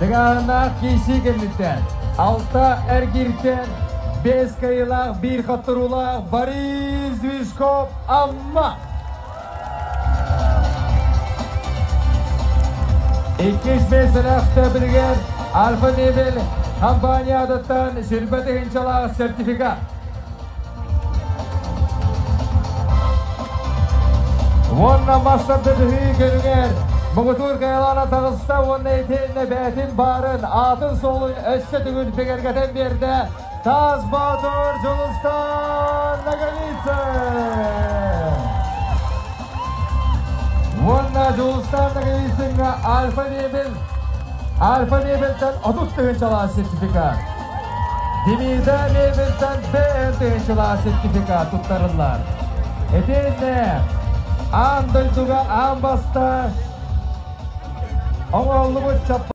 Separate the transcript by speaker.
Speaker 1: Тыҥааһыннаах киирсии кэнниттэн алта эргииртэн биэс кыайыылаах, биир хотторуулаах Борис Вишков Амма. Иккис миэстэлээх төбүлүгэр Альфа Мебель компаниятыттан сирбэ тыһыынчалаах сертификат. Уонна мастардыһыы көрүҥэр муҥутуур кайалаана таҕыста уонна итиэннэ бэйэтин баарын, аатын-суолун өссө төгүл бигэргэтэн биэрдэ Таас Боотур Дьулустаан Ноговицын! Уонна Дьулустаан Ноговицыҥҥа Альфа Мебель Альфа Мебельтэн 30 тыһыынчалаах сертификат. Демида Мебельтэн БН тыһыынчалаах сертификат туттарыллар. Итиэннэ аан дойдуга аан бастаан оҥоһуллубут чаппа.